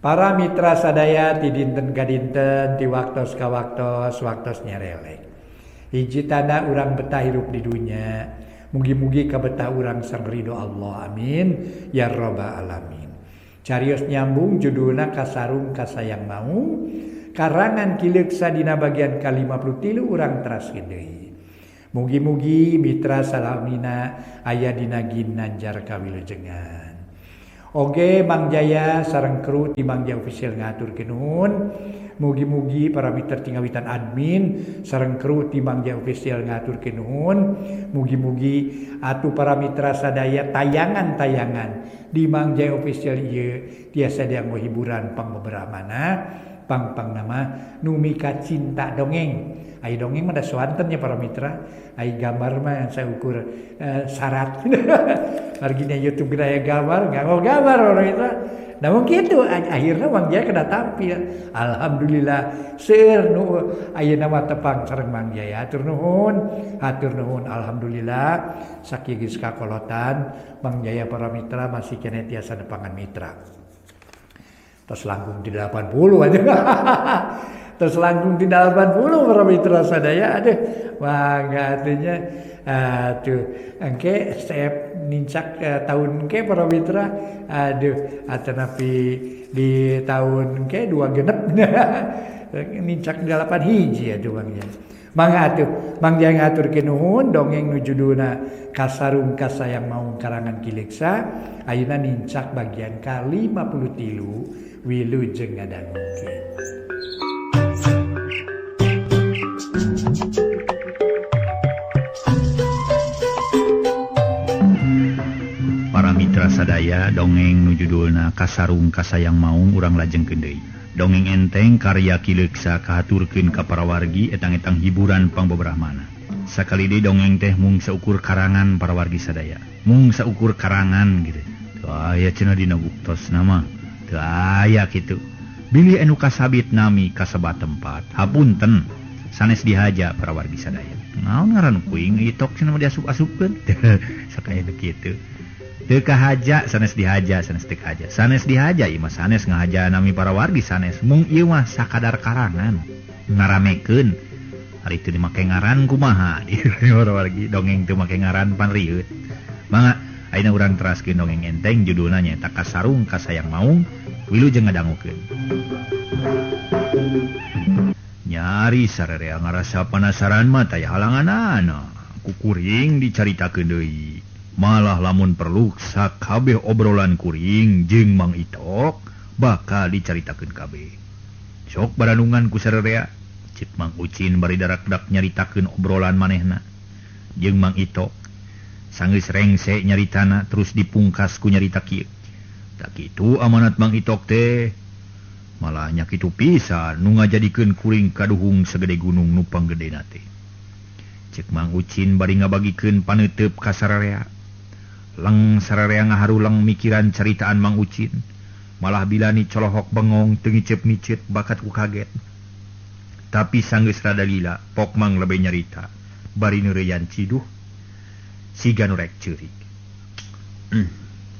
Para mitra sadaya ti dinten ka dinten ti waktos ka waktos waktos nyarelek. Hiji tanda urang betah hirup di dunya. Mugi-mugi kabetah urang sareng ridho Allah. Amin ya rabbal alamin. Carios nyambung judulna Kasarung Kasayang Maung karangan Ki Leuksa dina bagian ka-53 urang teraskeun deui. Mugi-mugi mitra salamina aya dina ginanjar kawilujengan. Oge Mang Jaya sareng kru ti Mang Jaya Official ngahaturkeun nuhun. Mugi-mugi para mitra tingawitan admin sareng kru ti Mang Jaya Official ngahaturkeun nuhun. Mugi-mugi atuh para mitra sadaya tayangan-tayangan di Mang Jaya Official ieu tiasa dianggo hiburan pangbeberamana pang-pang nama nu mika cinta dongeng. Ai dongeng mah da soanten nya para mitra, ai gambar mah saukur syarat. Margina YouTube ge aya gambar, nganggo gambar para mitra. Namun kitu akhirna Mang Jaya kena tampil. Alhamdulillah seueur nu ayeuna mah tepang sareng Mang Jaya. Hatur nuhun, hatur nuhun alhamdulillah sakieu geus kakolotan Mang Jaya para mitra masih keneh tiasa nepangan mitra. Tos langkung ti 80 aja. Tos langkung ti 80 para mitra sadaya aduh mangga atuh nya atuh engke sep nincak tahun engke para mitra aduh atanapi di tahun engke dua genep nincak 8 hiji atuh Mang Jaya. Mangga atuh Mang Jaya ngaturkeun nuhun dongeng nu judulna Kasarung Kasayang Maung karangan Ki Leuksa ayeuna nincak bagian ka-53 wilujeng ngadangukeun. Para mitra sadaya dongeng nu judulna Kasarung Kasayang Maung urang lajengkeun deui. Dongeng enteng karya Ki Leuksa kahaturkeun ka para wargi etang-etang hiburan pangbeberahmana. Sakali deui dongeng teh mung saukur karangan para wargi sadaya. Mung saukur karangan gitu. Teu aya cenah dina buktosna mah. Teu aya kitu. Bilih anu kasabit nami kasebat tempat. Hapunten sanes dihaja para wargi sadaya. Naon ngaran kuing itok cenah mah diasup-asupkeun. Sakaya nu kitu. Teu kahaja sanes dihaja sanes teu kahaja. Sanes dihaja ieu mah sanes ngahaja nami para wargi sanes. Mung ieu mah sakadar karangan ngaramekeun. Ari teu dimake ngaran kumaha? Para wargi dongeng teu make ngaran pan rieut. Mangga ayeuna urang teraskeun dongeng enteng judulna nyaeta Kasarung Kasayang Maung wilujeng ngadangukeun. Nyari sarerea ngarasa panasaran mah taya halanganana. Ku kuring dicaritakeun deui. Malah lamun perlu sakabeh obrolan kuring jeung Mang Itok bakal dicaritakeun kabeh. Sok baranungan ku sarerea. Cek Mang Ucin bari darakdak nyaritakeun obrolan manehna jeung Mang Itok. Sanggeus rengse nyaritana terus dipungkas ku nyarita kieu. Tak kitu amanat Mang Itok teh. Malah nya kitu pisan nu ngajadikeun kuring kaduhung sagede gunung nu panggedena teh. Cek Mang Ucin bari ngabagikeun paneuteub ka sararea. Leng sararea ngaharuleng mikiran caritaan Mang Ucin. Malah bilani colohok bengong teu ngiceup-ngiceup bakat ku kaget. Tapi sanggeus rada lila pok Mang lebe nyarita bari neureyan ciduh siga nu rek ceurik.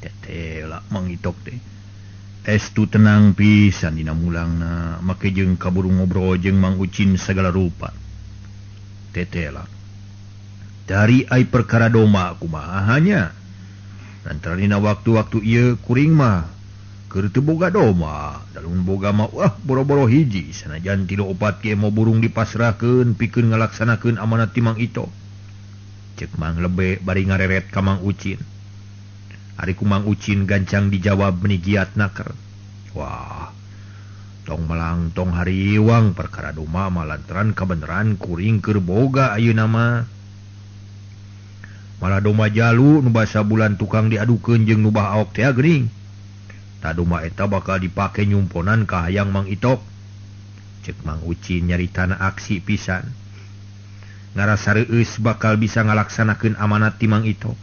Tetela Mang Itok teh. Estu tenang pisan dina mulangna make jeung kaburu ngobrol jeung Mang Ucin sagala rupa. Tetela. Dari ai perkara doma kumaha nya? Lantaran dina waktu-waktu ieu kuring mah keur teu boga doma, dalung boga mah wah boro-boro hiji sanajan 3 4 ge mau burung dipasrahkeun pikeun ngalaksanakeun amanat ti Mang Itok. Cek Mang Lebe bari ngareret ka Mang Ucin. Ari ku Mang Ucin gancang dijawab meni giat naker. Wah, tong melang tong hariwang perkara doma mah lantaran kabeneran kuring keur boga ayeuna mah. Malah doma jalu nu basa bulan tukang diadukeun jeung nu bah aok teh geuning. Ta doma eta bakal dipake nyumponan ka hayang Mang Itok. Cek Mang Ucin nyaritana aksi pisan. Ngarasa reueus bakal bisa ngalaksanakeun amanat ti Mang Itok.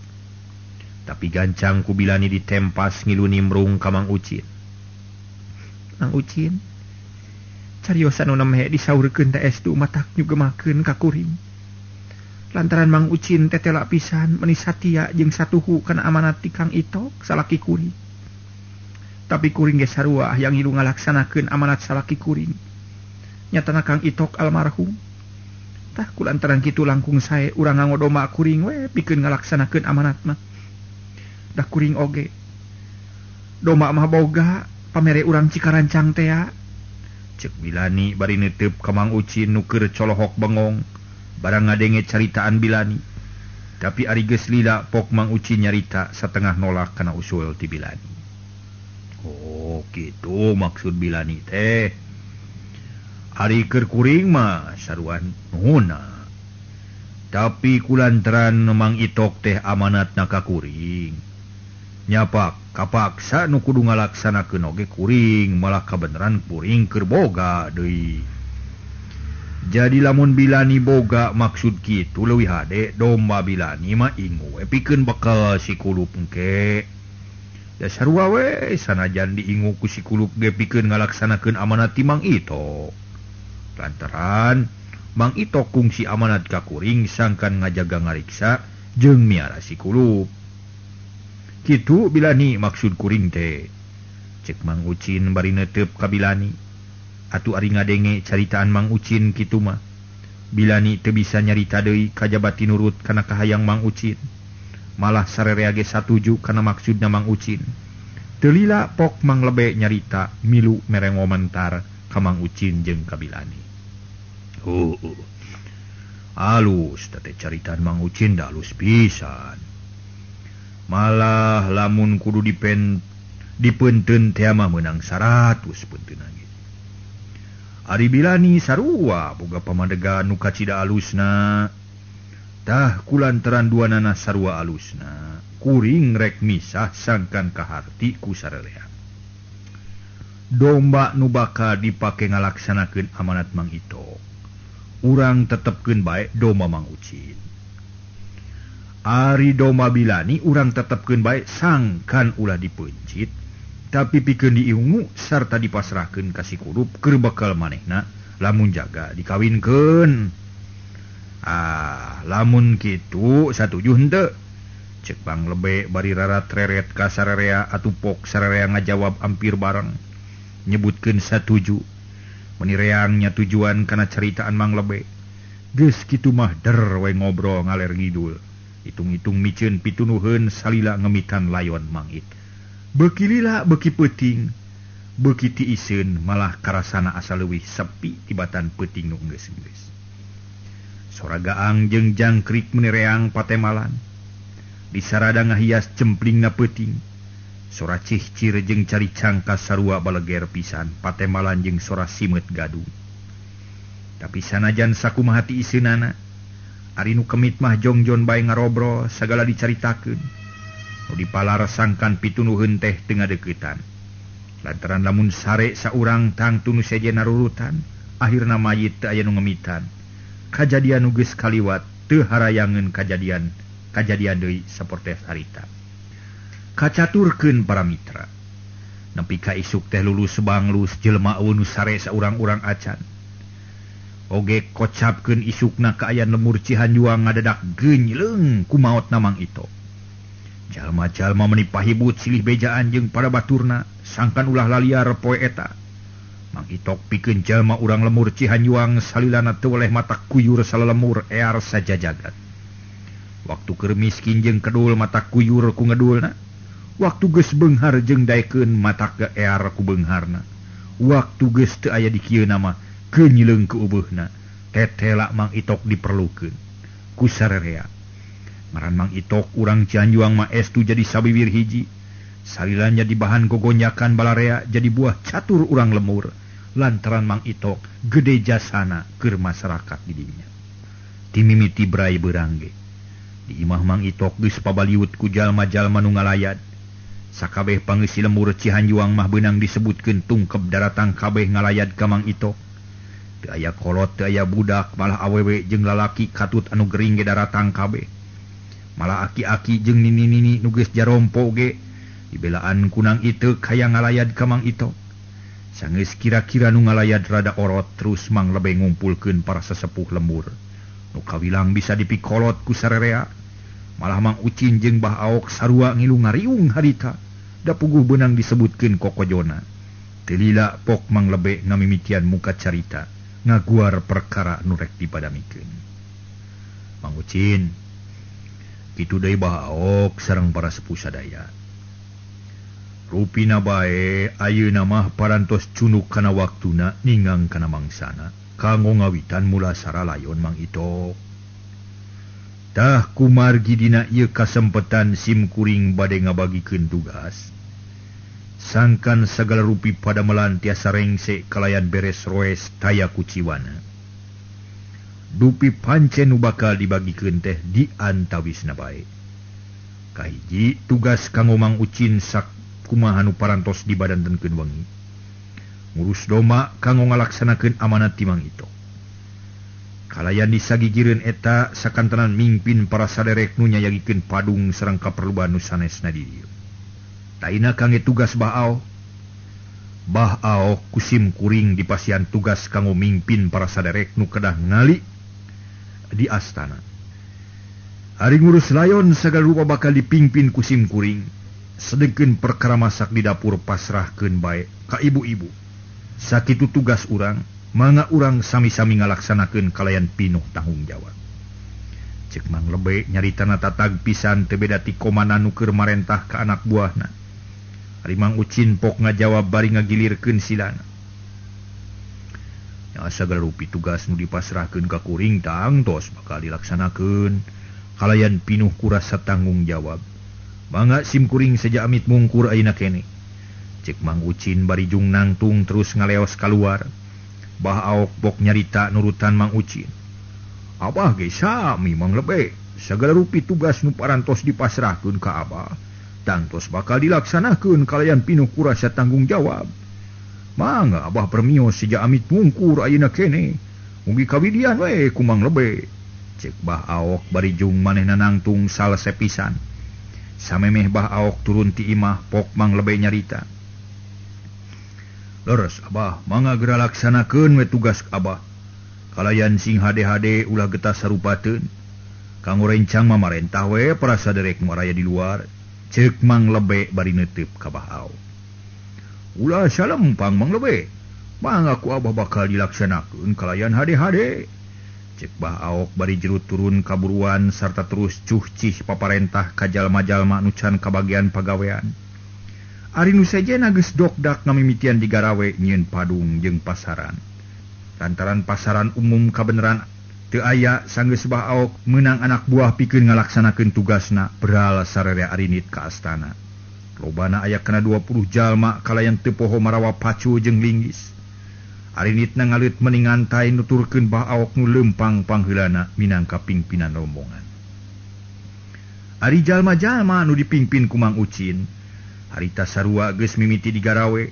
Tapi gancang ku bilani ditempas ngilu nimbrung ka Mang Ucin. Mang Ucin, cariosan nu nemeh disaurkeun teh estu matak nyugemakeun ka kuring. Lantaran Mang Ucin tetela pisan meni satia jeung satuhu kana amanat ti Kang Itok salaki kuring. Tapi kuring ge sarua hayang ngilu ngalaksanakeun amanat salaki kuring. Nyatana Kang Itok almarhum. Tah kulantaran kitu langkung sae urang nganggo domba kuring we pikeun ngalaksanakeun amanat mah. Dah kuring oge. Domba mah boga pamere urang Cikarancang tea. Cek Bilani bari netep ka Mang Ucin nu keur colohok bengong barang ngadenge caritaan Bilani. Tapi ari geus lila pok Mang Ucin nyarita satengah nolak kana usul ti Bilani. Oh kitu maksud Bilani teh. Ari keur kuring mah saruan nuhunna. Tapi kulantaran Mang Itok teh amanatna ka kuring. Nyapak kapaksa nu kudu ngalaksanakeun oge kuring malah kabeneran kuring keur boga deui. Jadi lamun Bilani boga maksud kitu leuwih hade domba Bilani mah ingu we pikeun bekal si kulup engke. Da sarua we sanajan diingu ku si kulup ge pikeun ngalaksanakeun amanat ti Mang Itok. Lantaran Mang Itok kungsi amanat ka kuring sangkan ngajaga ngariksa jeung miara si kulup. Kitu Bilani maksud kuring teh. Cek Mang Ucin bari netep ka Bilani. Atuh ari ngadenge caritaan Mang Ucin kitu mah. Bilani teu bisa nyarita deui kajaba tinurut kana kahayang Mang Ucin. Malah sarerea ge satuju kana maksudna Mang Ucin. Teu lila pok Mang Lebe nyarita milu mere ngomentar ka Mang Ucin jeung ka Bilani. Alus teh caritaan Mang Ucin da alus pisan. Malah lamun kudu dipeunteun teh mah meunang 100 peunteunna ge. Ari Bilani sarua boga pamadegan nu kacida alusna. Tah kulantaran duanana sarua alusna, kuring rek misah sangkan kaharti ku sararea. Domba nu bakal dipake ngalaksanakeun amanat Mang Itok. Urang tetepkeun bae domba Mang Ucin. Ari domba Bilani urang tetepkeun bae sangkan ulah dipeuncit, tapi pikeun diingu sarta dipasrahkeun ka si kulup keur bekal manehna lamun jaga dikawinkeun. Ah, lamun kitu satuju henteu. Cek Bang Lebe bari rarat reret ka sararea atuh pok sararea ngajawab hampir bareng nyebutkeun satuju. Meni reangnya tujuan kana caritaan Mang Lebe. Geus kitu mah der we ngobrol ngaler ngidul. Hitung-hitung miceun pitunuheun salila ngemitan layon Mang It. Beuki lila beuki peuting, beuki tiiseun malah karasana asa leuwih sepi tibatan peuting nu geus-geus. Sora gaang jeung jangkrik meni reang patemalan. Disarada ngahias cemplingna peuting. Sora cihcir jeung cari cangkas sarua baleger pisan patemalan jeung sora simeut gadung. Tapi sanajan sakumaha tiiseunana, ari nu kemit mah jongjon bae ngarobrol sagala dicaritakeun. Nu dipalar sangkan pitunuheun teh teu ngadeuketan. Lantaran lamun sare saurang tangtu nu sejen narurutan, akhirna mayit teu aya nu ngemitan. Kajadian nu geus kaliwat teu harayangeun kajadian deui sapertos harita. Kacaturkeun para mitra. Nepi ka isuk teh lulus banglus jelema eueuh nu sare saurang-urang acan. Oge kocapkeun isukna kaayaan lemur Cihanjuang ngadadak genyleung ku maotna Mang Itok. Jalma-jalma meni pahibut silih bejaan jeung para baturna sangkan ulah laliar poe eta. Mang Itok pikeun jalma urang lemur Cihanjuang salilana teu weleh mata kuyur salalemur ear sajajagat. Waktu keur miskin jeung kedul mata kuyur ku ngedulna. Waktu geus beunghar jeung daekeun mata ke ear ku beungharna. Waktu geus teu aya di kieu mah kenyleung keubeuhna. Tetela Mang Itok diperlukeun ku sarerea. Ngaran Mang Itok urang Cianjuang mah estu jadi sawiwir hiji. Salilanya di bahan gogonyakan balarea jadi buah catur urang lemur. Lantaran Mang Itok gede jasana keur masyarakat di dinya. Timimiti brai beurang ge. Di imah Mang Itok geus pabaliut ku jalma-jalma nu ngalayat. Sakabeh pangeusi lemur Cihanjuang mah beunang disebutkeun tungkep daratang kabeh ngalayat ka Mang Itok. Teu aya kolot, teu aya budak, malah awewe jeung lalaki katut anu gering ge daratang kabeh. Malah aki-aki jeung nini-nini nu geus jarompo ge dibelaan kunang itu kaya ngalayad ka Mang Itok. Sanggeus kira-kira nu ngalayad rada orot terus Mang Lebe ngumpulkeun para sesepuh lemur. Nu kawilang bisa dipikolot ku sarerea. Malah Mang Ucin jeung Bah Aok sarua ngilu ngariung harita. Da puguh beunang disebutkeun kokojona. Teu lila pok Mang Lebe ngamimitian muka carita ngaguar perkara nu rek dipadamikeun. Mang Ucin kitu deui baok sareng para sepuh sadaya. Rupina bae ayeuna mah parantos cunuk kana waktuna ningang kana mangsana kanggo ngawitan mulasara layon Mang Itok. Tah kumargi dina ieu kasempetan sim kuring bade ngabagikeun tugas. Sangkan sagala rupi padamelan tiasa rengse kalayan beres roes taya kuciwana. Dupi pancen nu bakal dibagikeun teh di antawisna bae. Kahiji tugas kanggo Mang Ucin sak kumaha nu parantos dibadantenkeun wengi. Ngurus doma kanggo ngalaksanakeun amanat ti Mang Itok. Kalayan disagigireun eta sakantenan mingpin para saderek nu nyayagikeun padung sareng kaperluan nu sanesna di dieu. Taina kangge tugas Bah Aok. Bah Aok kusim kuring dipasihan tugas kanggo mingpin para saderek nu kedah ngali di astana. Ari ngurus layon sagala rupa bakal dipingpin kusim kuring. Sedengkeun perkara masak di dapur pasrahkeun bae ka ibu-ibu. Sakitu tugas urang, mangga urang sami-sami ngalaksanakeun kalayan pinuh tanggung jawab. Cek Mang Lebe nyaritana tatag pisan teu beda ti komandan nu keur marentah ka anak buahna. Ari Mang Ucin pok ngajawab bari ngagilirkeun silana. Nya sagala rupi tugas nu dipasrahkeun ka kuring tangtos bakal dilaksanakeun kalayan pinuh ku rasa tanggung jawab. Mangga sim kuring seja amit mungkur ayeuna keneh. Cek Mang Ucin bari jung nangtung terus ngaleos kaluar. Bah Aok pok nyarita nurutan Mang Ucin. Abah ge sami Mang Lebe, sagala rupi tugas nu parantos dipasrahkeun ka abah tangtos bakal dilaksanakeun kalayan pinuh ku rasa tanggung jawab. Mangga abah permios seja amit mungkur ayeuna keneh. Mugi kawidian we ku Mang Lebe. Cek Bah Aok bari jung manehna nangtung salese pisan. Samemeh Bah Aok turun ti imah pok Mang Lebe nyarita. Leres abah, mangga geura laksanakeun we tugas abah. Kalayan sing hade-hade ulah getas sarupateun. Kanggo rencang mamarentah we para saderek nu araya di luar. Ceuk Mang Lebe bari neuteup ka Bah Aok. Ulah salempang Mang Lebe. Mangga ku abah bakal dilaksanakeun kalayan hade-hade. Cek Bah Aok bari jerut turun kaburuan sarta terus cuh-cih paparentah ka jalma-jalma nu can kabagian pagawean. Ari nu sejenna geus dokdak ngamimitian digarawe nyieun padung jeung pasaran. Lantaran pasaran umum kabeneran teu aya sanggeus Bah Aok meunang anak buah pikeun ngalaksanakeun tugasna beral sararea arinit ka astana. Lobana aya kana 20 jalma kalayan teu poho marawa pacu jeung linggis. Arinitna ngaleut meni ngantai nuturkeun Bah Aok nu leumpang pangheulana minangka pingpinan rombongan. Ari jalma-jalma nu dipingpin ku Mang Ucin harita sarua geus mimiti digarawe.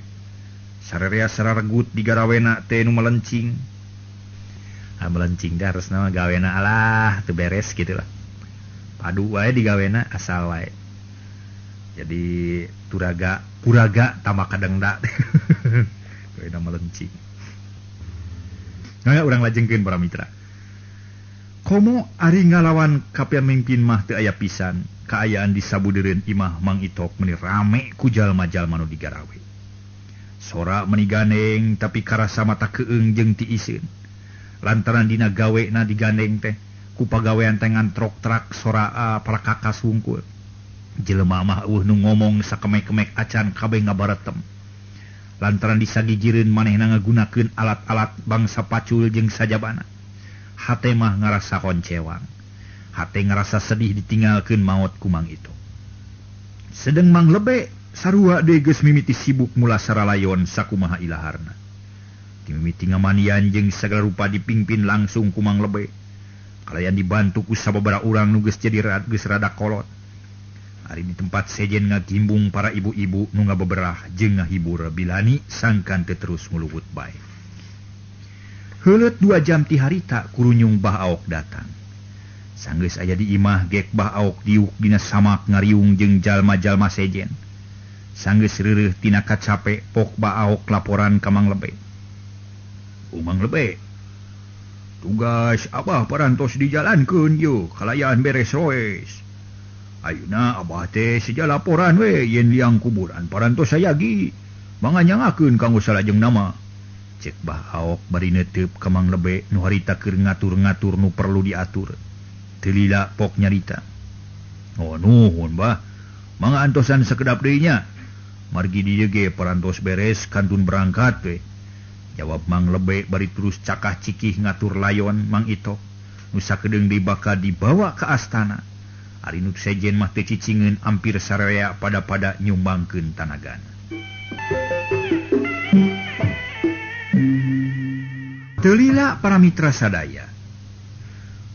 Sararea sararegut digarawena teh nu melencing. Ah melencing teh harusna mah gawena alah teu beres kitu lah. Padu wae digawena asal wae. Jadi turaga puraga tambah kadengda. Gawena melencing. Nah, urang lajengkeun para mitra. Komo ari ngalawan kapamimpin mah teu aya pisan, kaayaan di sabudeureun imah Mang Itok meuni rame ku jalma-jalma nu digarawe. Sora meuni gandeng tapi karasa mata keung jeung tiiseun. Lantaran dina gawena digandeng teh ku pagawean teh ngantrok trak sora parakakas hungkul. Jelema mah eueuh nu ngomong sakemek-kemek acan kabeh ngabaretem. Lantaran disagigireun manehna ngagunakeun alat-alat bangsa pacul jeung sajabana. Hate mah ngarasa koncewang. Hate ngarasa sedih ditinggalkeun maot ku Mang Itok. Sedeng Mang Lebe sarua deui geus mimiti sibuk mulasara layon sakumaha ilaharna. Dimimiti ngamanian jeung sagala rupa dipingpin langsung ku Mang Lebe. Kalayan dibantu ku sababaraha urang nu geus jadi geus rada kolot. Ari di tempat sejen ngagimbung para ibu-ibu nu ngabeberah jeung ngahibur bilani sangkan teu terus nguluwut bae. Heuleut 2 jam ti harita kurunyung Bah Aok datang. Sanggeus aya di imah gek Bah Aok diuk dina samak ngariung jeung jalma-jalma sejen. Sanggeus reureuh tina kacape pok Bah Aok laporan ka Mang Lebe. Mang Lebe, tugas abah parantos dijalankeun yeuh kalayan beres roes. Ayeuna abah teh seja laporan we yen liang kuburan parantos sayagi. Manganyangakeun kanggo salajeng nama. Cek Bah Aok bari neuteup ka Mang Lebe nu harita keur ngatur-ngatur nu perlu diatur. Teu lila pok nyarita. Oh nuhun bah. Mangga antosan sakedap deui nya. Margi di dieu ge parantos beres kantun berangkat we. Jawab Mang Lebe bari terus cakah cikih ngatur layon Mang Itok. Nu sakedeung deui bakal dibawa ka astana. Ari nu sejen mah teu cicingeun ampir sararea pada-pada nyumbangkeun tanagana. Teu lila para mitra sadaya.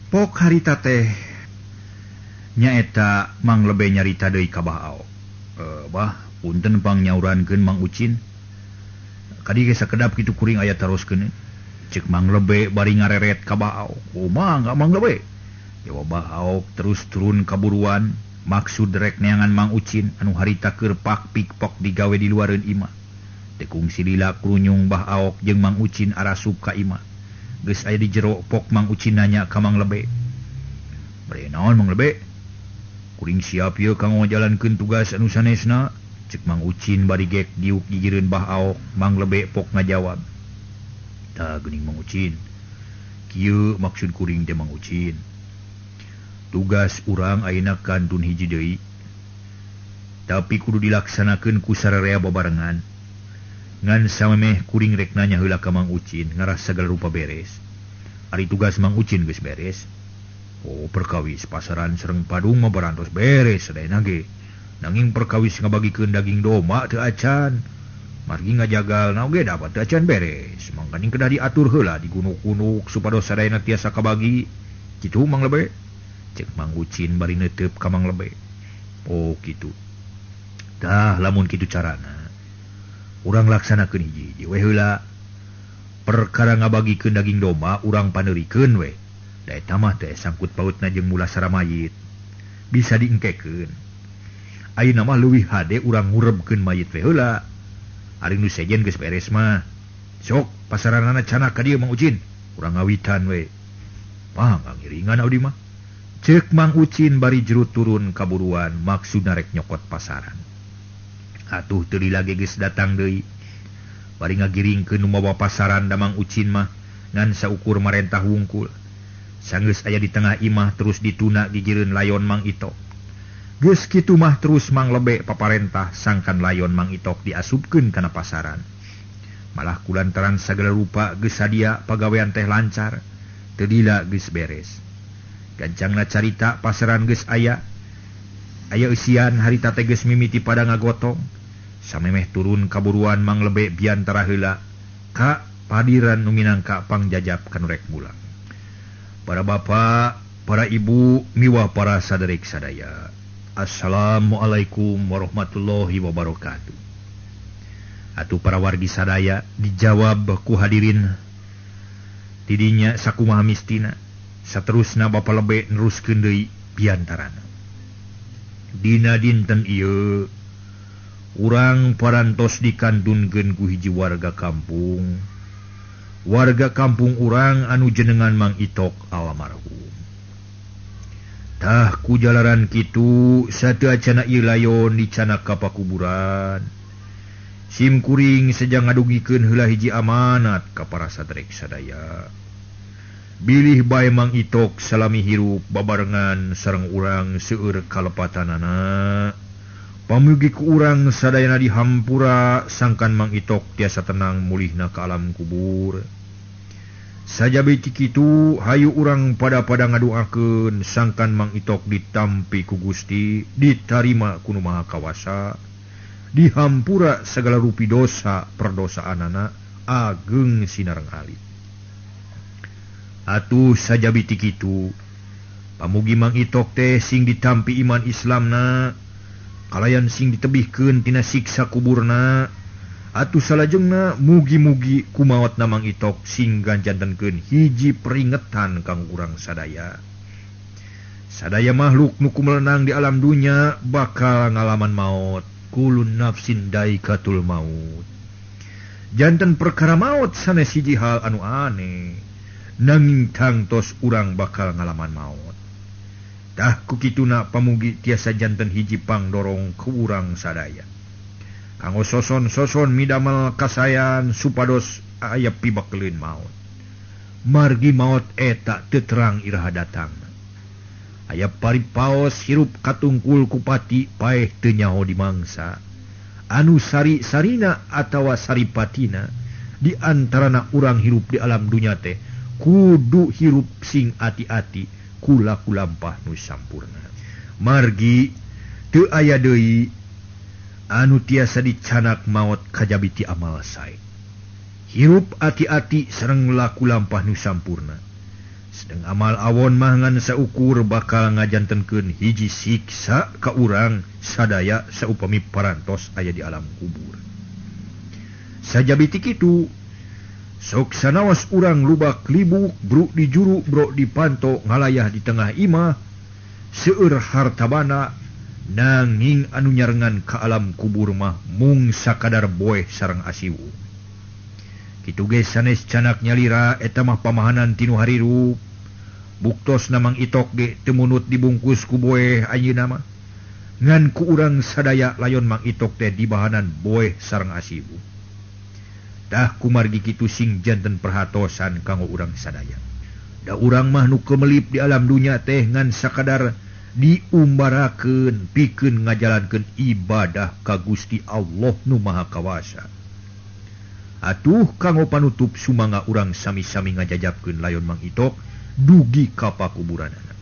Pok harita teh nyaeta Mang Lebe nyarita deui ka Bah Aok. Bah, punten pang nyaurankeun Mang Ucin. Kadi ge sakedap kitu kuring aya taroskeun. Cek Mang Lebe bari ngareret ka Bah Aok. Kumaha enggak Mang Lebe? Jawab Bah Aok terus turun kaburuan maksud rek neangan Mang Ucin anu harita keur pak pikpok digawe di luareun imah. Teu kungsi lila krunyung Bah Aok jeung Mang Ucin arasup ka imah. Geus aya di jero pok Mang Ucin nanya ka Mang Lebe. Bade naon Mang Lebe? Kuring siap ieu kanggo ngajalankeun tugas anu sanesna. Cek Mang Ucin bari gek diuk gigireun Bah Aok. Mang Lebe pok ngajawab. Tah geuning Mang Ucin. Kieu maksud kuring teh Mang Ucin. Tugas urang ayeuna kantun hiji deui. Tapi kudu dilaksanakeun ku sararea babarengan. Ngan samemeh kuring rek nanya heula ka Mang Ucin ngaras sagala rupa beres. Ari tugas Mang Ucin geus beres. Oh perkawis pasaran sareng Padung mah barantos beres sadayana ge. Nanging perkawis ngabagikeun daging domba teu acan. Margi ngajagal na oge dapat teu acan beres. Mangkaning kedah diatur heula digunuk-gunuk supados sadayana tiasa kabagi. Kitu Mang Lebe. Cek Mang Ucin bari neuteup ka Mang Lebe. Oh kitu. Tah lamun kitu carana. Urang laksanakeun hiji-hiji we heula. Perkara ngabagikeun daging domba urang paneurikeun we. Da eta mah teh sangkut pautna jeung mulasara mayit. Bisa diengkekeun. Ayeuna mah leuwih hade urang ngurebkeun mayit we heula. Ari nu sejen geus beres mah. Sok pasaranana canak ka dieu Mang Ucin. Urang ngawitan we. Mah ngangiringan abdi mah. Cek Mang Ucin bari jero turun kaburuan maksudna rek nyokot pasaran. Atuh teu lila ge geus datang deui. Bari ngagiringkeun nu mawa pasaran da Mang Ucin mah ngan saukur marentah wungkul. Sanggeus aya di tengah imah terus dituna gigireun layon Mang Itok. Geus kitu mah terus Mang Lebe paparentah sangkan layon Mang Itok diasupkeun kana pasaran. Malah kulantaran sagala rupa geus sadia pagawean teh lancar, teu lila geus beres. Gancangna carita pasaran geus aya. Aya eusian harita teh geus mimiti pada ngagotong. Samemeh turun kaburuan Mang Lebe biantara heula ka padiran nu minangka pangjajap kanu rek mulang. Para bapak, para ibu, miwah para saderek sadaya. Assalamualaikum warahmatullahi wabarakatuh. Atuh para wargi sadaya dijawab ku hadirin. Tidinya sakumaha mistina. Saterusna Bapa Lebe neruskeun deui biantarana. Dina dinten ieu urang parantos dikantunkeun ku hiji warga kampung. Warga kampung urang anu jenengan Mang Itok almarhum. Tah ku jalaran kitu sateu acana ieu layon dicanak ka pakuburan. Sim kuring sejang ngadugikeun heula hiji amanat ka para sadrek sadaya. Bilih bae Mang Itok salami hirup babarengan sareng urang seueur kalepatanana. Pamugi ku urang sadayana dihampura sangkan Mang Itok tiasa tenang mulihna ka alam kubur. Sajabi ti kitu hayu urang pada-pada ngadoakeun sangkan Mang Itok ditampi ku Gusti, ditarima ku Nu Maha Kawasa, dihampura sagala rupi dosa perdosaanana ageng sinareng alit. Atuh sajabi ti kitu pamugi Mang Itok teh sing ditampi iman Islamna, kalayan sing ditebihkeun tina siksa kuburna. Atuh salajengna mugi-mugi kumaotna Mang Itok sing ganjantenkeun hiji peringetan kanggo urang sadaya. Sadaya makhluk nu kumelenang di alam dunya bakal ngalaman maot. Kulun nafsin daikatul maut. Janten perkara maot sanes hiji hal anu aneh, nanging tangtos urang bakal ngalaman maot. Tah ku kituna pamugi tiasa janten hiji pangdorong ku urang sadaya. Kanggo soson-soson midamel kasayan supados aya pibakeleun maot. Margi maot eta teu terang iraha datangna. Aya paripaos hirup katungkul kupati paeh teu nyaho dimangsa. Anu sari-sarina atawa saripatina di antarana urang hirup di alam dunya teh kudu hirup sing ati-ati kula kulampah nu sampurna. Margi teu aya deui anu tiasa dicanak maot kajabi ti amal sae. Hirup ati-ati sareng laku lampah nu sampurna. Sedeng amal awon mah ngan saukur bakal ngajantenkeun hiji siksa ka urang sadaya saupami parantos aya di alam kubur. Sajabi ti kitu, sok sanaos urang lubak libuk bruk di juru brok di panto ngalayah di tengah imah seueur hartabana nanging anu nyarengan ka alam kubur mah mung sakadar boeh sareng asiwu. Kitu ge sanes canak nyalira eta mah pamahanan tinu harirup. Buktos namang itok ge teu munut dibungkus ku boeh anjeunna mah. Ngan ku urang sadaya layon Mang Itok teh dibahanan boeh sareng asiwu. Tah kumargi kitu sing janten perhatosan kanggo urang sadaya. Da urang mah nu kemelip di alam dunya teh ngan sakadar diumbarakeun pikeun ngajalankeun ibadah ka Gusti Allah nu Maha Kawasa. Atuh kanggo panutup sumangga urang sami-sami ngajajabkeun layon Mang Itok dugi ka pakuburanana.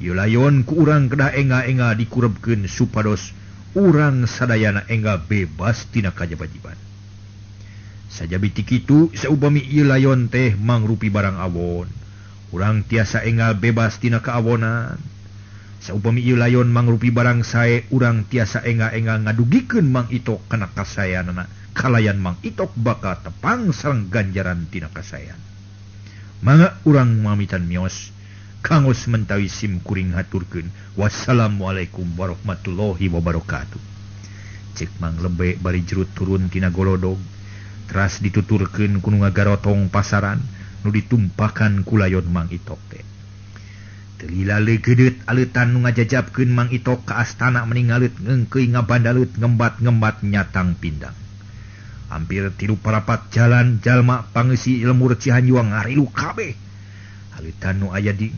Ieu layon ku urang kedah enga-enga dikurebkeun supados urang sadayana enga bebas tina kajabajiban. Sajabi ti kitu saupami ieu layon teh mangrupi barang awon, urang tiasa engal bebas tina kaawonan. Saupami ieu layon mangrupi barang sae, urang tiasa enga-enga ngadugikeun Mang Itok kana kasaeanana. Kalayan Mang Itok bakal tepang sareng ganjaran tina kasaean. Mangga urang mamitan mios kanggo mentawi sim kuring haturkeun. Wassalamualaikum warahmatullahi wabarakatuh. Cek Mang Lebe bari jerut turun tina golodog. Teras dituturkeun ku nu ngagarotong pasaran nu ditumpakan ku layon Mang Itok teh. Teu lila leugeudeuet aleutan nu ngajajabkeun Mang Itok ka astana meni ngaleut ngeungkeuy ngabandalut ngembat-ngembat nyatang pindang. Hampir 3 parapat jalan jalma pangeusi lemur Cihanjuang ngarilu kabeh. Aleutan nu aya di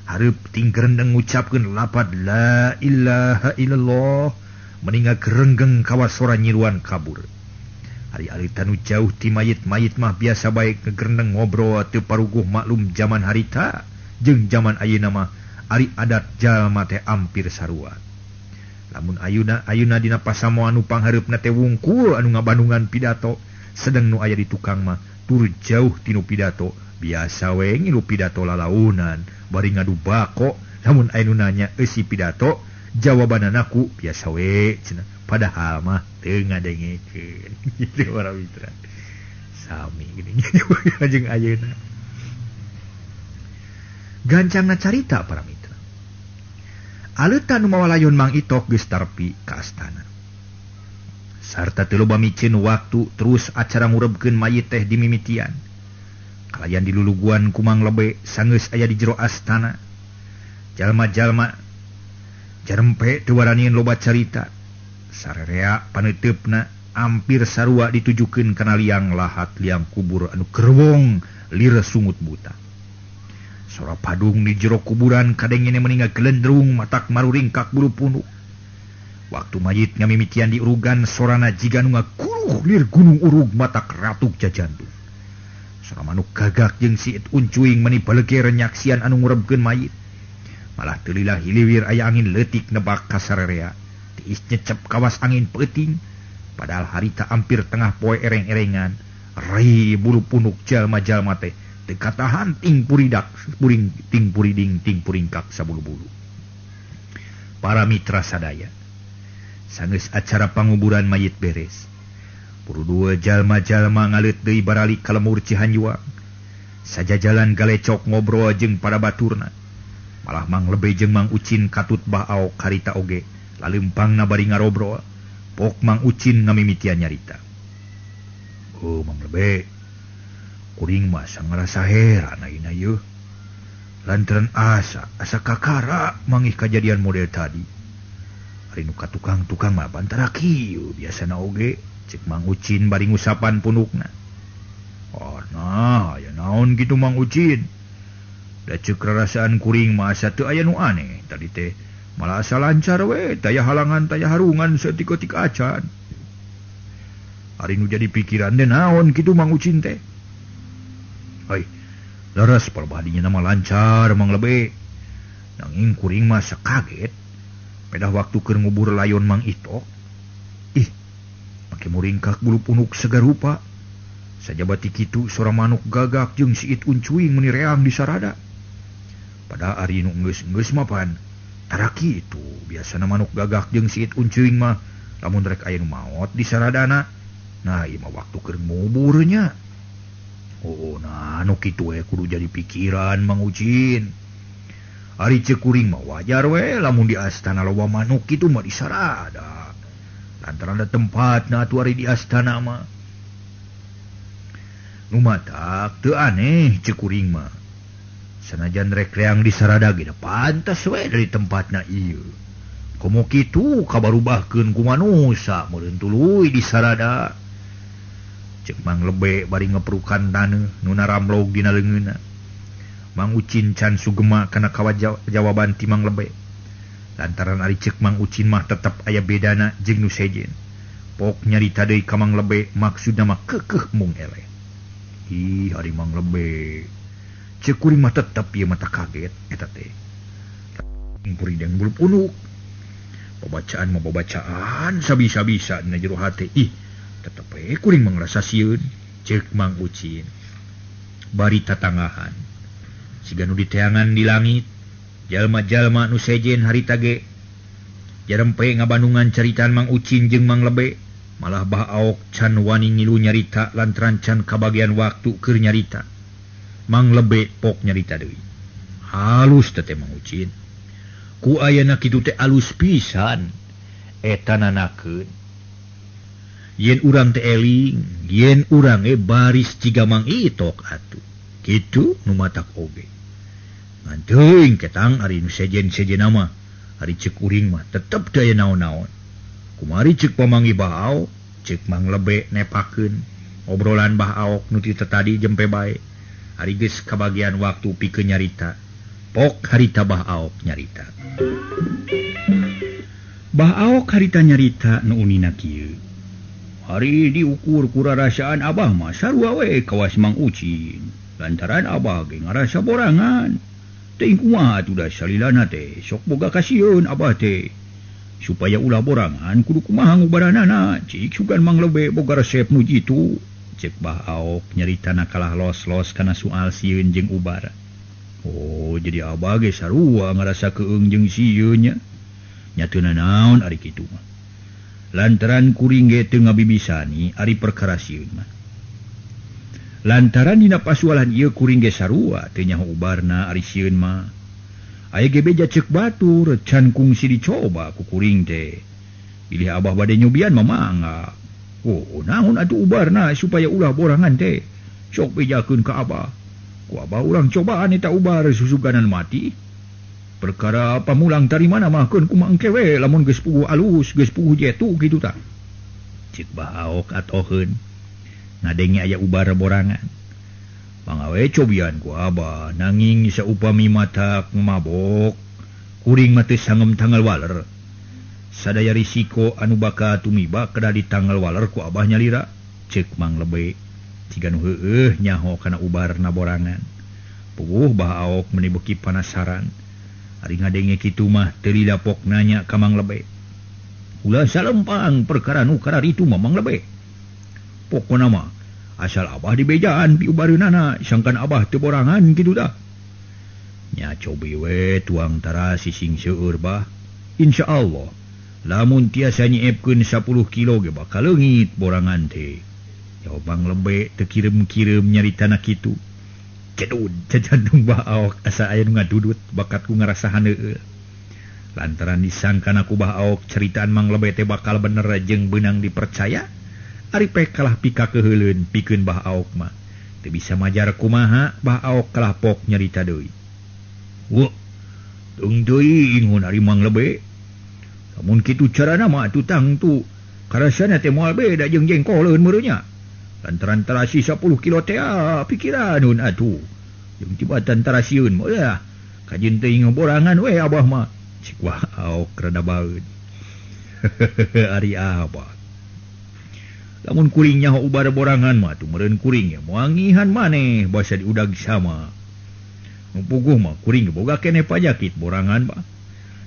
hareup tinggerendeng ngucapkeun lapad la ilaha illallah meni ngagerenggeng kawasora nyiruan kabur. Ari aleutan nu jauh ti mayit-mayit mah biasa bae ngegerendeng ngobrol teu paruguh maklum jaman harita jeung jaman ayeuna mah ari adat jalma teh ampir sarua. Lamun ayuna dina pasamuan nu panghareupna teh wungkul anu ngabandungan pidato, sedeng nu aya di tukang mah tur jauh tinu pidato, biasa we ngilu pidato lalaunan bari ngadu bako. Lamun aya nu nanya eusi pidato, jawabanana ku biasa we cenah, padahal mah teu ngadengekeun. Gitu para mitra. Sami geuning jeung ayeuna. Gancangna carita para mitra. Aleutan nu mawa layon Mang Itok geus tarpi ka astana. Sarta teu loba miceun waktu terus acara ngurebkeun mayit teh dimimitian. Kalayan diluluguan ku Mang Lebe sanggeus aya di jero astana. Jalma-jalma jarempe teu waranieun loba carita. Sarerea paneuteup-na ampir sarua ditujukeun kana liang lahat liang kubur anu kerwong lir sungut buta. Sora padung di jero kuburan kadengene meni ngagelendrung matak maruringkak bulu punuk. Waktu mayit ngamimitian diurugan sorana jiga nu ngaguruh lir gunung urug matak ratuk jajantung. Sora manuk gagak jeung siit uncuing meni baleger nyaksian anu ngurebkeun mayit. Malah teu lila hiliwir aya angin leutik nebak ka sarerea. Tiis nyecep kawas angin peuting. Padahal harita ampir tengah poe ereng-erengan. Rai bulu punuk jalma-jalma teh teu katahan ting puridak puring ting puriding ting puringkak sabulu-bulu. Para mitra sadaya, sanggeus acara panguburan mayit beres. Puru dua jalma-jalma ngaleut deui baralik ka lemur Cihanjuang. Sajajalan galecok ngobrol jeung para baturna. Malah Mang Lebe jeung Mang Ucin katut baao karita oge laleumpangna bari ngarobrol. Pok Mang Ucin ngamimitian nyarita. Oh Mang Lebe, kuring mah ngarasa heran ayeuna yeuh. Lantaran asa asa kakara mangih kajadian model tadi. Ari nu ka tukang-tukang mah bantara kieu biasana oge cek Mang Ucin bari ngusapan punukna. Oh nah, aya naon kitu Mang Ucin? Da ceuk rarasaan kuring mah asa teu aya nu aneh tadi teh. Malah asa lancar we, taya halangan taya harungan saeutik-eutik acan. Ari nu jadi pikiran teh naon kitu Mang Ucin teh? Hei, leres perbadinya nama lancar Mang Lebe. Nanging kuring mah sakaget. Pedah waktu keur ngubur layon Mang Itok. Ih, make muringkak bulu punuk segarupa. Sajabati kitu sora manuk gagak jeung siit uncuing meuni reang di sarada. Pada ari nu geus-geus mah pan tara kitu biasana manuk gagak jeung siit uncuing mah lamun rek aya nu maot di saradana. Nah, ieu mah waktu keur nguburnya. Oh, nah nu kitu we kudu jadi pikiran Mang Ucin. Ari ceuk kuring mah wajar we lamun di astana loba manuk kitu mah disarada. Lantaran da tempatna atuh ari di astana mah. Nu matak teu aneh ceuk kuring mah. Sanajan rek reang disarada ge pantas we dari tempatna ieu. Komo kitu kabarubahkeun ku manusa meureun tuluy disarada. Cek Mang Lebe bari ngeprukan taneuh nu naramlog dina leungeunna. Mang Ucin can sugema kana jawaban ti Mang Lebe. Lantaran ari cek Mang Ucin mah tetep aya bedana jeung nu sejen. Pok nyarita deui ka Mang Lebe maksudna mah keukeuh mung eleh. Ih, ari Mang Lebe. Cek kuring mah tetep ieu mah kaget eta teh. Kuring bulu punuk. Babacaan mah babacaan sabisa-bisa dina jero hate. Ih, tetep we kuring mah ngrasa sieun cek Mang Ucin. Bari tatangahan. Siga nu diteangan di langit, jalma-jalma nu sejen harita ge jarempe ngabandungan caritaan Mang Ucin jeung Mang Lebe, malah Bah Aok can wani ngilu nyarita lantaran can kabagian waktu keur nyarita. Mang Lebe pok nyarita deui. Halus teh Mang Ucin. Ku ayana kitu teh alus pisan eta nanakeun. Yen urang teh eling, yen urang baris ciga Mang Itok atuh. Kitu nu matak oge. Ngan teuing ketang ari nu sejen-sejen mah, ari ceuk kuring mah tetep teu aya naon-naon. Kumari ceuk pamanggih Bah Aok, ceuk Mang Lebe nepakeun obrolan Bah Aok nu ti tadi jempe bae. Ari geus kabagian waktu pikeun nyarita. Pok harita Bah Aok nyarita. Bah Aok harita nyarita nu unina kieu. Hari diukur ku rarasaan Abah mah sarua we kawas Mang Ucin. Lantaran Abah ge ngarasa borangan. Teuing kumaha atuh da salilana teh sok boga kasieun Abah teh. Supaya ulah borangan kudu kumaha ngubaranana cik sugan Mang Lebe boga resep nu jitu. Cek Bah Aok nyaritana kalah los-los kana soal sieun jeung ubar. Oh, jadi Abah ge sarua ngarasa keung jeung sieun nya. Nya teu nanaon ari kitu mah. Lantaran kuring ge teu ngabibisani ari perkara sieun mah. Lantaran dina pasualan ieu kuring ge sarua teu nyaho ubarna ari sieun mah. Aya ge beja ceuk batur can kungsi dicoba ku kuring teh. Bilih Abah bade nyobian mah mangga. Oh, naon atuh ubarna supaya ulah borangan teh. Sok bejakeun ka Abah. Ku Abah urang cobaan eta ubar susuganan mati. Perkara pamulang tarimana mah keun kumaha engke we lamun geus puguh alus, geus puguh jetu kitu tah. Cik Bah Aok atoheun. Ngadenge aya ubar borangan. Pangawe cobian ku Abah nanging saupami matak mabok kuring mah teu sangem tanggal waler. Sadaya risiko anu bakal tumiba kedah ditanggal waler ku Abah nyalira. Ceuk Mang Lebe siga nu heueuh nyaho kana ubarna borangan. Puguh Bah Aok meuni beuki panasaran. Ari ngadenge kitu mah teu lila pok nanya ka Mang Lebe. Ulah salempang perkara nu kararitu mah Mang Lebe. Pokona mah asal Abah dibejaan piubareunana sangkan Abah teu borangan kitu tah. Nya cobi we tuang tarasi sing seueur bah. Insyaallah lamun tiasa nyiepkeun 10 kilo ge bakal leungit borangan teh. Jawab Mang Lebe teu kireum-kireum nyaritana kitu. Cedud cajantung Bah Aok asa aya nu ngadudut bakat ku ngarasa haneueul. Lantaran disangkana ku Bah Aok ceritaan Mang Lebe teh bakal bener jeung beunang dipercaya. Ari pek kalah pika keheuleun pikeun Bah Aok mah. Teu bisa majar kumaha Bah Aok kalah pok nyarita deui. Wah, tung deui ingun ari Mang Lebe. Lamun kitu carana mah atuh tangtu karasana teh moal beda jeung jengkoleun meureun nya. Lantaran tarasi 10 kilo teh pikiranun atuh. Jeung tibatan tarasieun mah ya. Kajin teuing borangan we abah mah. Cik wah aok rada baeud. Ari abah. Lamun kuring nyaho ubar borangan mah atuh meureun kuring ge moal ngihan maneh basa diudag sama. Nu puguh mah kuring boga keneh pajakit borangan mah.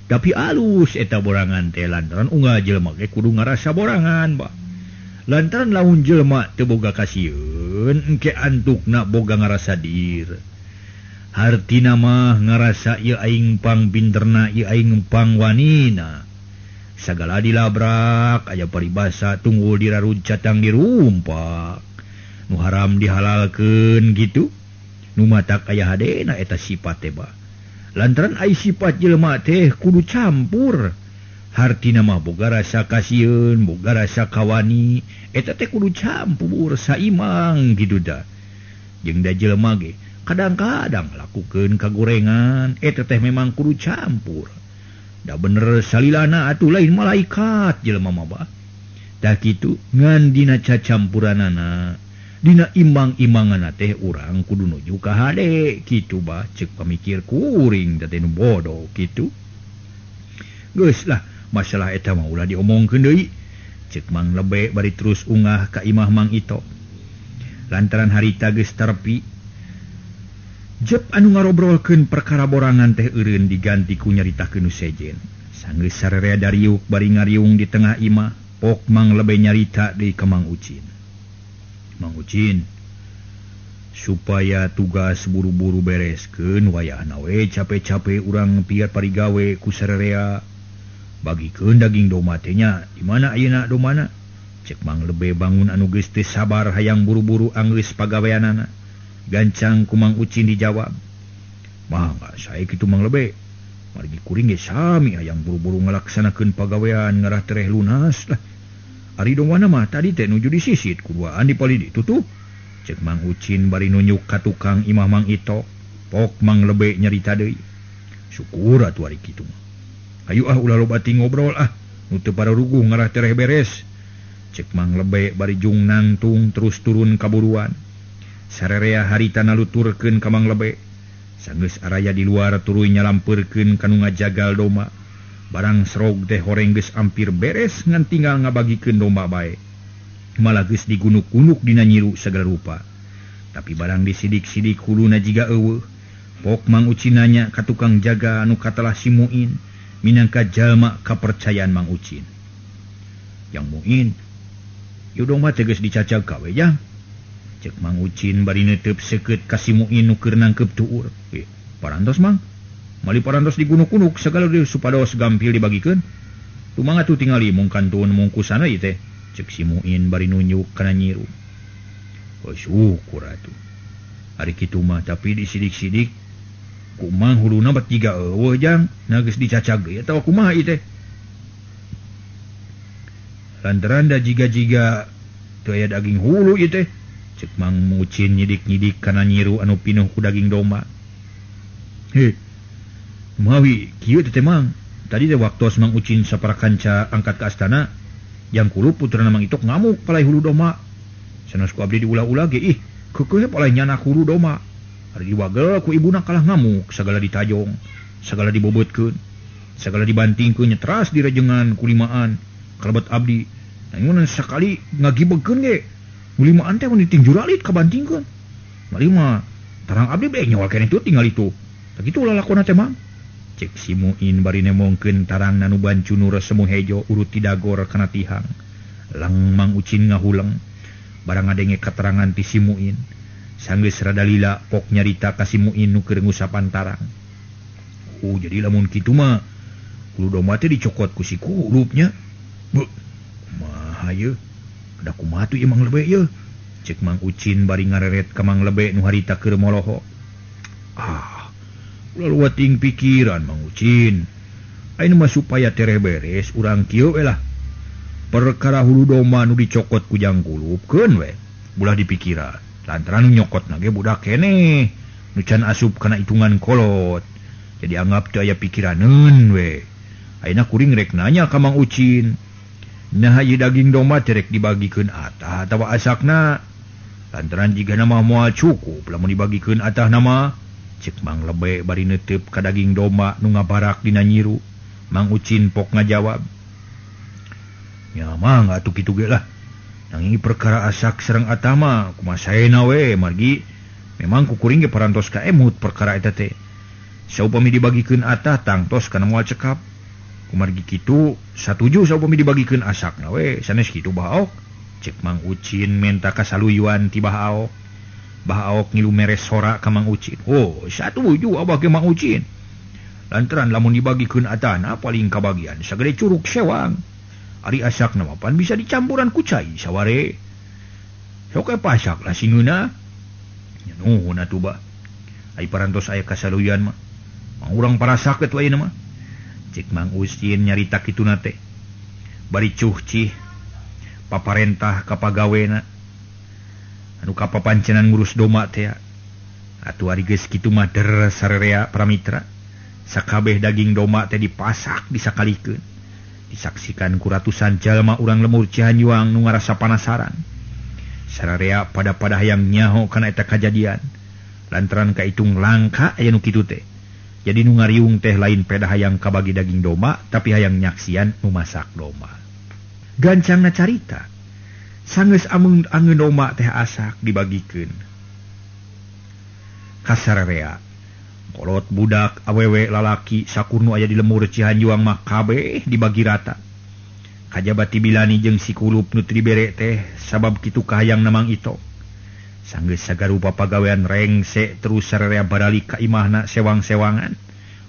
Tapi alus eta borangan teh lantaran unggal jelema ge kudu ngarasa borangan bah. Lantaran lamun jelema teu boga kasieun engke antukna boga ngarasa dir. Hartina mah ngarasa ieu aing pang pinterna ieu aing pang wanina. Sagala dilabrak aya paribasa tunggul dirarud catang dirumpak. Nu haram dihalalkeun gitu. Nu matak aya hadena eta sifat teh bah. Lantaran ai sifat jelema teh kudu campur. Hartina mah boga rasa kasieun, boga rasa kawani, eta teh kudu campur saimang gitu da. Jeung da jelema ge kadang-kadang lakukeun kagorengan, eta teh memang kudu campur. Da bener salilana atuh lain malaikat jelema mah bah. Tah kitu ngan dina cacampuranana, dina imbang-imbanganna teh urang kudu nuju ka hade kitu bah ceuk pamikir kuring teh nu bodoh kitu. Geus lah masalah eta mah ulah diomongkeun deui. Ceuk Mang Lebe bari terus ungah ka imah Mang Ito. Lantaran harita geus terpi jep anu ngarobrolkeun perkara borangan teh eureun diganti ku nyaritakeun nu sejen. Sanggeus sararea dariuk bari ngariung di tengah imah, pok Mang Lebe nyarita deui ka Mang Ucin. Mang Ucin, supaya tugas buru-buru bereskeun wayahna we cape-cape urang piar parigawe ku sararea. Bagikeun daging domba teh nya, di mana ayeuna domana? Cek Mang Lebe bangun anu geus teu sabar hayang buru-buru anggeus pagaweanana. Gancang ku Mang Ucin dijawab. Mah enggak sae kitu Mang Lebe. Margi kuring ge sami hayang buru-buru ngalaksanakeun pagawean ngarah tereh lunas lah. Ari domana mah tadi teh nuju disisit kuduaan di palidi tutuh. Cek Mang Ucin bari nunjuk ka tukang imah Mang Ito. Pok Mang Lebe nyarita deui. Syukur atuh ari kitu mah. Hayu ah ulah loba ting ngobrol ah, nu teu pararuguh ngarah tereh beres. Cek Mang Lebe bari jung nangtung terus turun kaburuan. Sarerea harita naluturkeun ka Mang Lebe. Sanggeus araya di luar tuluy nyalampeurkeun ka nu ngajagal domba. Barang serog teh horeng geus ampir beres ngan tinggal ngabagikeun domba bae. Malah geus digunuk-gunuk dina nyiru sagala rupa. Tapi barang disidik-sidik huluna jiga eueuh. Pok Mang Ucin nanya ka tukang jaga anu katelah si Muin minangka jalma kapercayaan Mang Ucin. Yang Muin, ieu domba teh geus dicacag ka we jang. Cek Mang Ucin bari neuteub seukeut ka si Muin nu keur nangkeup tuur. Parantos Mang. Mali parantos digunuk-gunuk sagala deui supados gampil dibagikeun. Tumangga tuh tingali mung kantun mungkusana ieu teh. Cek si Muin bari nunjuk kana nyiru. Oh, syukur atuh. Ari kitu mah tapi disidik-sidik kumang huluna bat jiga eueuh jang. Nah geus dicacag deui atawa kumaha ieu teh. Lantaran da jiga-jiga teu aya daging hulu ieu teh. Cek Mang Ucin nyidik-nyidik kana nyiru anu pinuh ku daging domba. Heh, mawi kieu teh Mang. Tadi teh waktos Mang Ucin saparakanca angkat ka astana, yang kulup putrana Mang Itok ngamuk palai hulu domba. Sanes ku abdi diulah-ulah ge ih, keukeuh palai nyanak hulu domba. Ari diwagel ku ibuna kalah ngamuk, sagala ditajong, sagala dibobotkeun, sagala dibantingkeun nyetras direjengan ku limaan kalebet abdi. Nanging sakali ngagibegkeun ge. Limaan teh mun diting juralit kabantingkeun. Mali mah tarang abdi bae nyawa keneh teu tinggal itu. Tah kitu lalakona teh Mang. Cek si Muin bari nemongkeun tarang nanu bancunur semu hejo urut ti dagor kana tihang. Lang Mang Ucin ngahuleng barang ngadenge katerangan ti si Muin. Sanggeus rada lila pok nyarita ka si Muin nu keur ngusapan tarang. Oh jadi lamun kitu mah hulu domba teh dicokot ku si kulupnya. Beuh, kumaha ieu? Da kumaha tuh ieu Mang Lebe ieu? Cek Mang Ucin bari ngareret ka Mang Lebe nu harita keur moloho. Ah, ulah luating pikiran Mang Ucin. Ayeuna mah supaya tereh beres urang kieu we lah. Perkara hulu domba nu dicokot ku jang kulupkeun we. Ulah dipikiran. Lantaran nu nyokotna ge budak keneh. Nu can asup kana hitungan kolot. Jadi anggap teu aya pikiraneun we. Ayeuna kuring rek nanya ka Mang Ucin. Nah ieu daging domba teh rek dibagikeun atah atawa asakna. Lantaran jigana mah moal cukup lamun dibagikeun atahna mah. Cek Mang Lebe bari neuteup ka daging domba nu ngabarak dina nyiru. Mang Ucin pok ngajawab. Nya mah atuh kitu ge lah. Nanging perkara asak sareng atah mah kumaha saena we margi memang kukuring ge parantos ka emut perkara eta teh. Saupami dibagikeun atah tangtos kana moal cekap. Kumargi kitu satuju saupami dibagikeun asakna we sanes kitu Bah Aok. Cek Mang Ucin menta kasaluyuan ti Bah Aok. Bah Aok ngilu meres sora ka Mang Ucin. Oh, satuju abah ge Mang Ucin. Lantaran lamun dibagikeun atahna paling kabagian sagede curug sewang. Ari asakna mah pan bisa dicampuran ku cai saware. Sok pasak lah singeuna. Nya nuhun atuh bah. Ai parantos aya kasaluyan mah. Mang urang parasakeut we ayeuna mah. Cek Mang Ucin nyarita kituna teh. Bari cuhcih paparentah ka pagawena. Anu kapapancenan ngurus domba teh. Atuh ari geus kitu mah der sarerea pramitra. Sakabeh daging domba teh dipasak disakalikeun. Disaksikan ku ratusan jalma urang lemur Cihanjuang nu ngarasa panasaran. Sararea pada-pada hayang nyaho kana eta kajadian. Lantaran kaitung langka aya nu kitu teh. Jadi nu ngariung teh lain peda hayang kabagi daging domba, tapi hayang nyaksian nu masak domba. Gancangna carita, sanggeus ameung angeun domba teh asak dibagikeun. Ka sararea, kolot budak awewe lalaki sakurnu aya di lemur Cihanjuang mah kabeh dibagi rata. Kajaba ti Bilani jeung si Kulup nu teu dibere teh sabab kitu kahayang Mang Ito. Sanggeus sagarupa pagawean rengse terus sararea baralik ka imahna sewang-sewangan.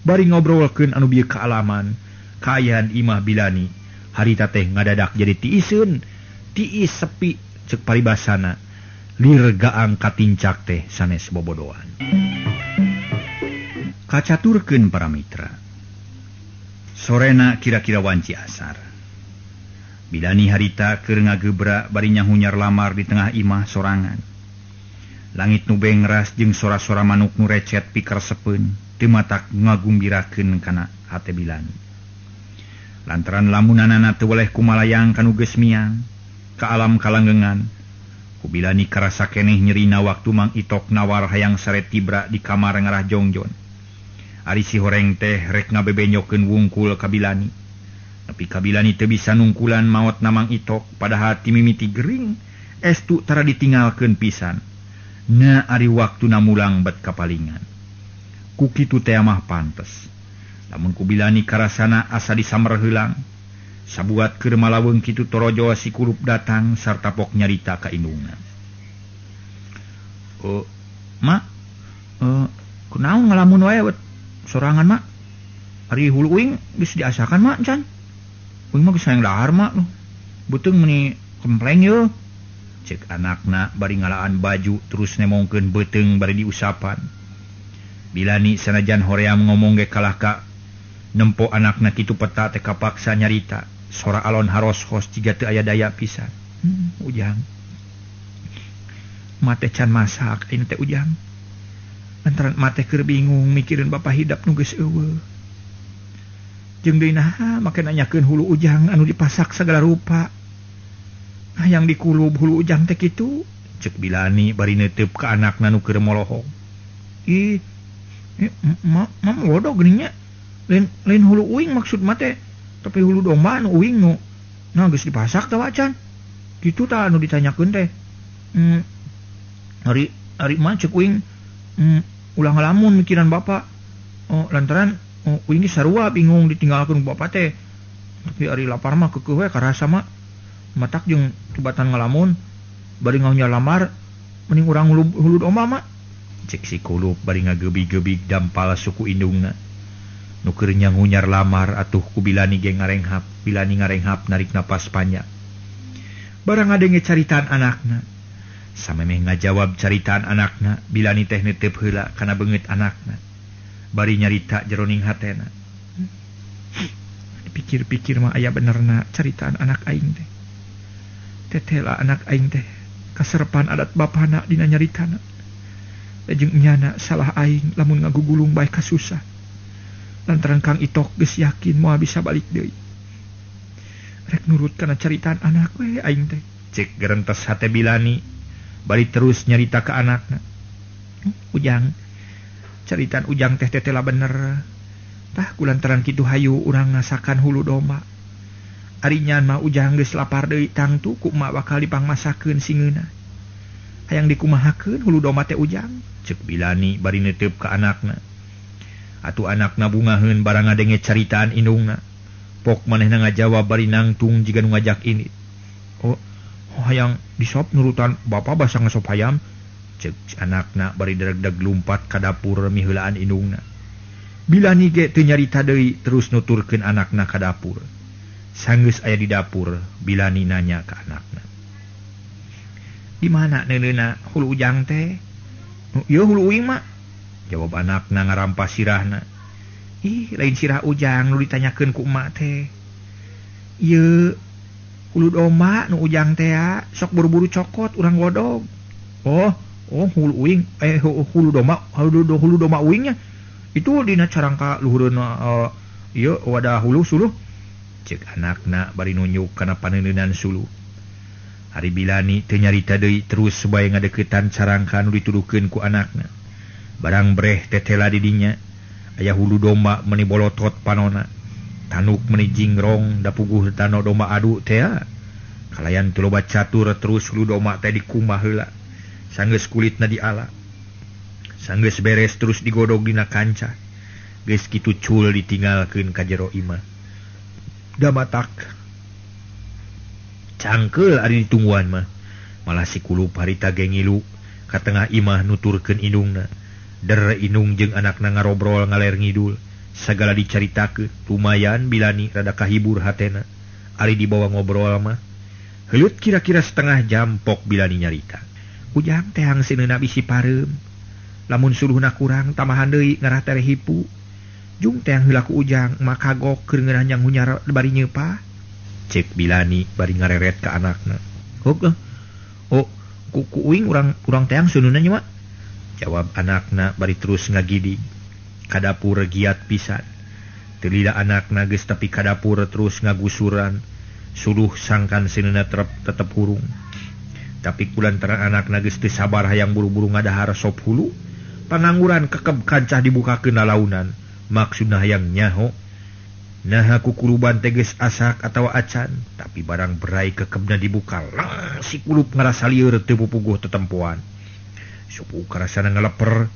Bari ngobrolkeun anu bieu kaalaman, kaayaan imah Bilani. Harita teh ngadadak jadi tiiseun, tiis sepi ceuk paribasana. Lir gaang katincak teh sanes bobodoan. Kacaturkeun para mitra. Sorena kira-kira wanci asar. Bilani harita keur ngagebra bari nyahunyar lamar di tengah imah sorangan. Langit nu bengras jeung sora-sora manuk nu recet pikaresepeun teu matak ngagumbirakeun kana hate Bilani. Lantaran lamunanana teu weleh kumalayang kanu geus miang ka alam kalanggengan. Ku Bilani karasa keneh nyerina waktu Mang Itok nawar hayang sare tibra di kamar ngarah jongjon. Ari si horeng teh rek ngabebenyokeun wungkul ka Bilani. Tapi ka Bilani teu bisa nungkulan maot na Mang Itok padahal ti mimiti gering estu tara ditinggalkeun pisan. Na ari waktuna mulang bet kapalingan. Ku kitu teh mah pantes. Lamun ku Bilani karasana asa disamber heulang. Sabuat keur malaweung kitu torojo si Kulup datang sarta pok nyarita ka indungna. Oh, Ma, kunaon ngalamun wae sorangan, Ma? Ari hulu uing geus diasakan, Ma, can. Uing mah geus hayang dahar, Ma. Beuteung meuni kempleng yeuh. Cek anakna bari ngalaan baju terus nemongkeun beuteung bari diusapan. Bilani sanajan hoream ngomong ge kalah ka nempo anakna kitu peta teh kapaksa nyarita. Sora alon haros-hos jiga teu aya daya pisan. Ujang. Mate can masak ayeuna teh Ujang. Lantaran mate keur bingung mikirin bapa hidap nu geus eueuh. Jeung deui naha make nanyakeun hulu Ujang anu dipasak sagala rupa. Hayang dikulub hulu Ujang teh kitu. Cek Bilani bari neuteup ka anakna nu keur molohong. Ih, ma bodoh geuning nya. Lain hulu uing maksud ma teh, tapi hulu domba anu uing nu nah geus dipasak teh wacan. Kitu tah anu ditanyakeun teh. Ari mah cek uing ulah ngalamun mikiran bapak. Oh, lantaran uing ge sarua bingung ditinggalkeun ku bapak teh. Tapi ari lapar mah keukeuh we karasa mah. Matak jeung tubatan ngalamun bari ngahunya lamar mending urang hulu domba mah. Cek si Kulup bari ngagebig-gebig dampal suku indungna. Nu keur nyangunyar lamar atuh ku Bilani ge ngarenghap, Bilani ngarenghap narik napas panjang. Barang ngadenge caritaan anakna. Samemeh ngajawab caritaan anakna, Bilani teh neuteup heula kana beungeut anakna. Bari nyarita jeroning hatena. Dipikir-pikir mah aya benerna caritaan anak aing teh. Tetela anak aing teh kaserepan adat bapana dina nyaritana. Jeung nyana salah aing lamun ngagugulung bae kasusah. Lantaran Kang Itok geus yakin moal bisa balik deui. Rek nurut kana caritaan anak we aing teh. Cek gerentes hate Bilani bari terus nyarita ka anakna. Ujang, caritaan Ujang teh tetela bener. Tah kulantaran kitu hayu urang ngasakan hulu domba. Ari nyan mah Ujang geus lapar deui tangtu ku emak bakal dipangmasakeun singeuna. Hayang dikumahakeun hulu domba teh Ujang. Cek Bilani bari neuteup ka anakna. Atuh anakna bungaheun barang ngadenge caritaan indungna. Pok manehna ngajawab bari nangtung jiga nu ngajak ini. Oh, hayang disop nurutan bapa basa ngesop hayam. Cek anakna bari deg-deg lumpat ka dapur miheulaan indungna. Bilani ge teu nyarita deui terus nuturkeun anakna ka dapur. Sanggeus aya di dapur, Bilani nanya ka anakna. Di mana neuneuna hulu Ujang teh? Ieu hulu uing mah. Jawab anakna ngarampas sirahna. Ih, lain sirah Ujang nu ditanyakeun ku emak teh. Ieu hulu domba nu Ujang teh sok buru-buru cokot urang godog. Oh, hulu uing hulu domba, hulu domba uingnya. Itu dina carangka luhureun ieu wadah hulu suluh. Cek anakna bari nunjuk kana paneuneunan suluh. Ari Bilani teu nyarita deui terus bae ngadeukeutan carangka nu dituduhkeun ku anakna. Barang breh tetela di dinya. Aya hulu domba meni bolotot panona. Tanuk meni jingrong da puguh tano domba adu teh. Kalayan teu loba catur terus hulu domba teh dikumah heula. Sanggeus kulitna diala. Sanggeus beres terus digodog dina kanca. Geus kitu cul ditinggalkeun ka jero imah. Damatak cangkeul ari ditungguan mah. Malah si kulup harita ge ngilu ka tengah imah nuturkeun indungna. Der indung jeung anakna ngarobrol ngaler ngidul. Sagala dicaritakeun, lumayan Bilani rada kahibur hatena. Ari dibawa ngobrol mah. Heuleut kira-kira setengah jam pok Bilani nyarita. Ujang teh hangseuneuna bisi pareum. Lamun suluhna kurang tambahan deui ngarah tereh hipu. Jung teh heula ku Ujang mah kagok keur ngeunah nyang hunyar bari nyeupah. Cek Bilani bari ngareret ka anakna. Oh, ku uing urang teang seuneuna nya mah. Jawab anakna bari terus ngagidig. Ka dapur giat pisan. Teu lila anakna geus tepi ka dapur terus ngagusuran. Suluh sangkan seuneuna tetep hurung. Tapi kulantaran anakna geus teu sabar hayang buru-buru ngadahar sop hulu, pangangguran kekeb kancah dibukakeun lalaunan. Maksudna hayang nyaho. Naha kukuluban teh geus asak atawa acan, tapi barang berai kekebna dibuka, lang si kulup ngarasa lieur teu pupuguh tetempoan. Supu karasana ngaleper,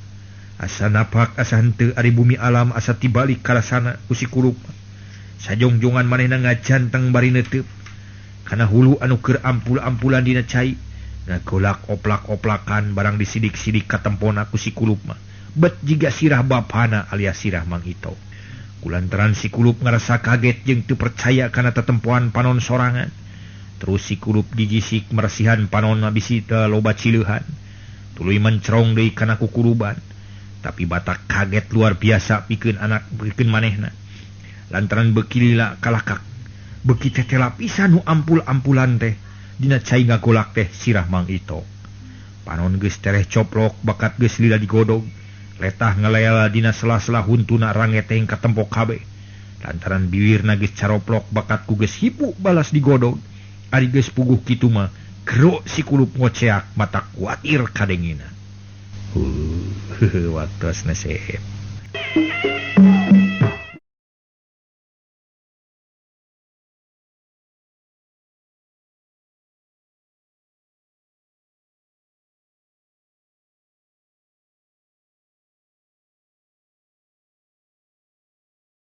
asa napak asa henteu ari bumi alam asa tibalik karasana ku si kulup. Sajongjongan manehna ngajanteng bari neuteub kana hulu anu keur ampul-ampulan dina cai, ngagolak oplak-oplakan barang disidik-sidik katempona ku si kulup mah. Bet jiga sirah bapana alias sirah Mang Ito. Kulantaran si kulup ngarasa kaget jeung teu percaya kana tetempoan panon sorangan. Terus si kulup digisik meresihan panonna bisi teu loba cileuhan. Tuluy mencerong deui kana kukuluban. Tapi batak kaget luar biasa pikeun anak pikeun manehna. Lantaran beuki lila kalakak. Beuki tetela pisan nu ampul-ampulan teh dina cai ngagolak teh sirah Mang Ito. Panon geus tereh coplok bakat geus lila digodog. Letah ngelel dina sela-sela huntuna rangeteng katempok kabeh. Lantaran biwirna geus caroplok bakat ku geus hipu balas digodog. Ari geus puguh kitu mah gero si kulup ngoceak mata kuatir kadengina. Waktosna sep.